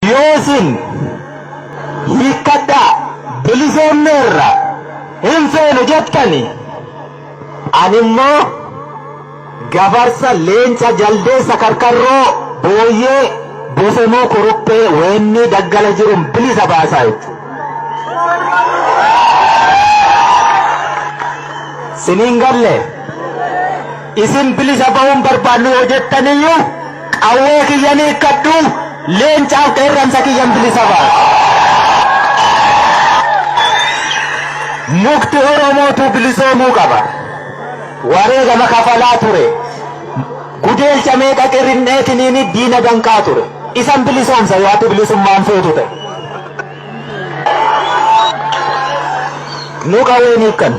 Yoo isin hiikkadhaa bilisoomneerra hin feenu jettani, ani immoo gafarsa, leenca, jaldeessa, karkarroo, booyyee, bosonuu, kuruphee, weennii daggala jirun bilisa baasaa jechuudha. Siniin galle? Isin bilisa ba'uun barbaannu yoo jettaniyyuu qawwee kiyyan hiikkadhu leencaaf qeerransa kiyyan bilisa baasa. Mukti Oromootu bilisoomuu qaba. Wareegama kafalaa ture. Gudeelcha meeqa qirrinneetiniin diina danqaa ture. Isan bilisoomsa yoo ati bilisummaan feetu ta'e. Nu qawween hiikkan.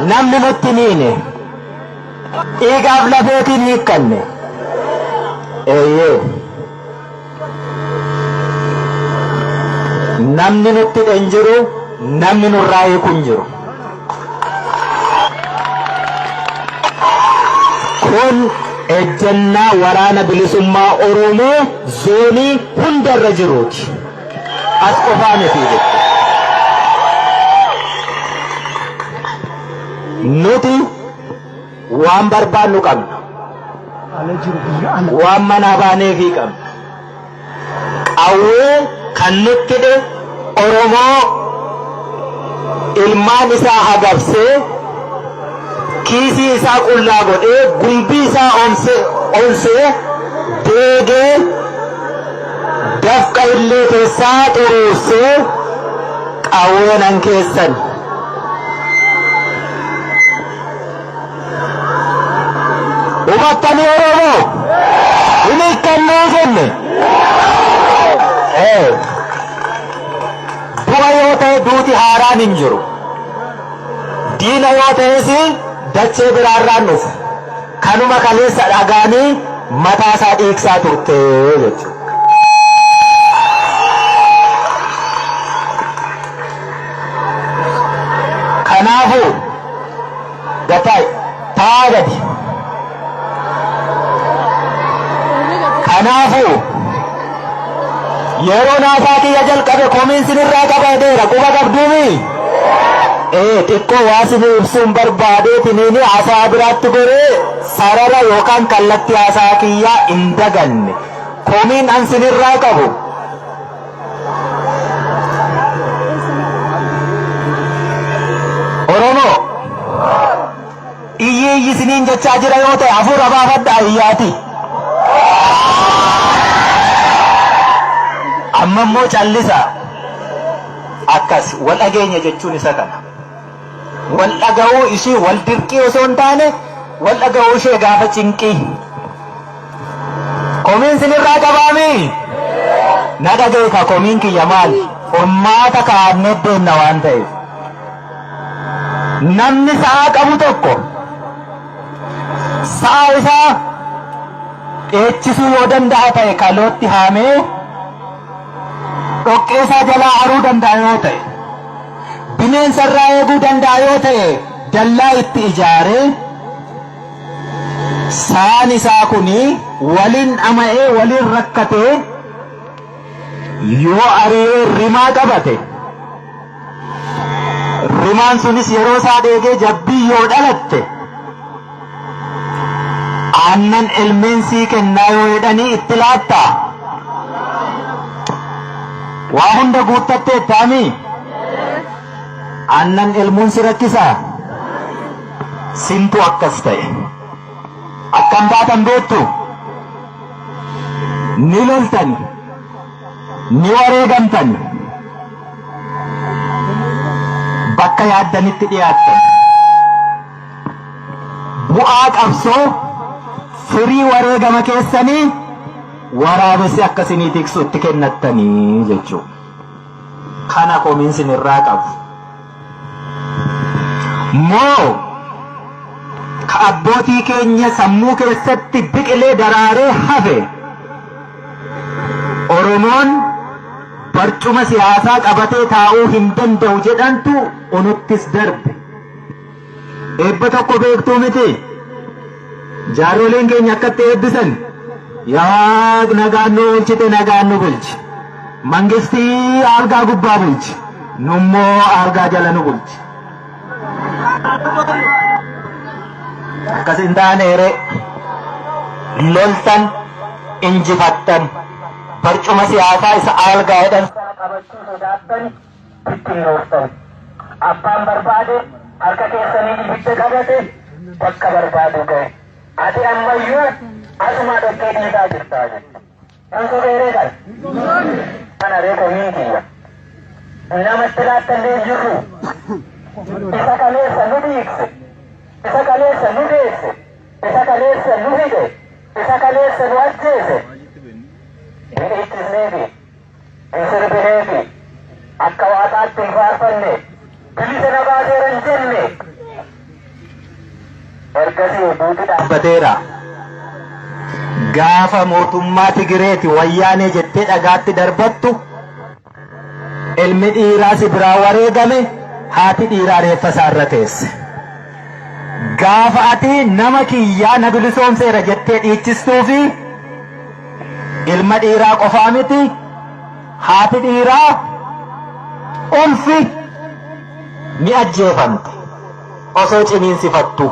Namni nutti hin hiine. Dhiigaaf lafeetiin hiikkanne. Eeyyee. Namni nutti hidhe hin jiru, namni nurraa hiiku hin jiru. Kun ejjennaa Waraana Bilisummaa Oromoo zoonii hunda irra jiruuti. As qofaa miti jechuudha. Nuti waan barbaannu qabna. Waan manaa baaneefii qabna. Qawwee kan nutti hidhe Oromoo ilmaan isaa agabsee kiisii isaa qullaa godhee gumbii isaa onsee deegee dafqa illee keessaa xuruursee qawwee nan keessan. Hubattanii Oromoo? Hin hiikkannuu jenne. Ee. Du'a yoo ta'e duuti haaraan hin jiru. Diina yoo ta'es dachee biraarraan dhufu. Kanuma kaleessa dhagaanii mataa isaa dhiigsaa turte jechuudha. Kanaafuu Gad taa'i. Taa'aa gadi. Kanaafuu yeroon haasaa kiyya jalqabe komiin sinirraa qaba jedheera quba qabduumi. Ee xiqqoo waa sinii ibsuun barbaadeetiniini haasaa biraatti goree sarara yookaan kallattii haasaa kiyyaa hin daganne. Komiin an sinirraa qabu Oromoo iyyi iyyi isiniin jechaa jira yoo ta'e hafuura baafadhaa iyyaati. Amma immoo callisa. Akkas wal dhageenya jechuun isa kana. Wal dhaga'uu ishii wal dirqii osoo hin taane wal dhaga'uu ishee gaafa cinqii. Komiin sinirraa qabaamii? Na dhaga'i ka komiin kiyya maali? Furmaata kaa'annee deemna waan ta'eef. Namni sa'aa qabu tokko sa'a isaa dheechisuu yoo danda'a ta'e kalootti haamee dhoqqee isaa jalaa haruu danda'a yoo ta'e bineensa irraa eeguu danda'a yoo ta'e dallaa itti ijaaree Saan isaa kun waliin dhama'ee waliin rakkatee yoo ari'ee rimaa qabate rimaan sunis yeroo isaa dheegee jabbii yoo dhalatte aannan elmeen sii kennaa yoo jedhanii itti laattaa? Waa hunda guuttatteettaamii? Aannan elmuun si rakkisaa? Sintu akkas ta'e. Akkam taatan beektu? Ni loltani. Ni wareegamtani. Bakka yaaddanitti dhiyaattan. Bu'aa qabsoo firii wareegama keessanii waraabessi akka isinii tiksu itti kennattanii jechuudha. Kana komiin sinirraa qabu. Moo ka abbootii keenya sammuu keessatti biqilee daraaree hafe Oromoon barcuma siyaasaa qabatee taa'uu hin danda'u jedhantu unuttis darbe. Eebba tokko beektuu miti? Jaarroleen keenya akkatti eebbisan. Yaa Waaq nagaan nu oolchite nagaan nu bulchi. Mangistii aalgaa gubbaa bulchi. Nummoo aalgaa jala nu bulchi. Akkas hin taaneere loltan injifattan barcuma siyaasaa isa aalgaa jedhan sana qabachuu sodaattan bittinnooftan. Abbaan barbaade harka keessanii ibidda qabate bakka barbaadu ga'e. Ati ammayyuu asumaa dhoqqee dhiisaa jirtaa jechuudha. Kun sobeeree kan? Kana ree komiin kiyya. Namatti laattallee hin jirru. Isa kaleessa nu dhiigse. Isa kaleessa nu deesse. Isa kaleessa nu hidhe. Isa kaleessa nu ajjeese. Hin dhiichisneefi. Hin sirbineefi. Akka waaqaatti hin faarfanne. Bilisa na baaseera hin jenne. Ergasii duuti dhaabbateera. Gaafa mootummaa Tigireeti wayyaanee jettee dhagaatti darbattu ilmi dhiiraa si biraa wareegame haati dhiiraa reeffa isaa irra teesse. Gaafa ati nama kiyyaa na bilisoomseera jettee dhiichistuu fi ilma dhiiraa qofaa miti haati dhiiraa ulfi ni ajjeefamte osoo ciniinsifattu.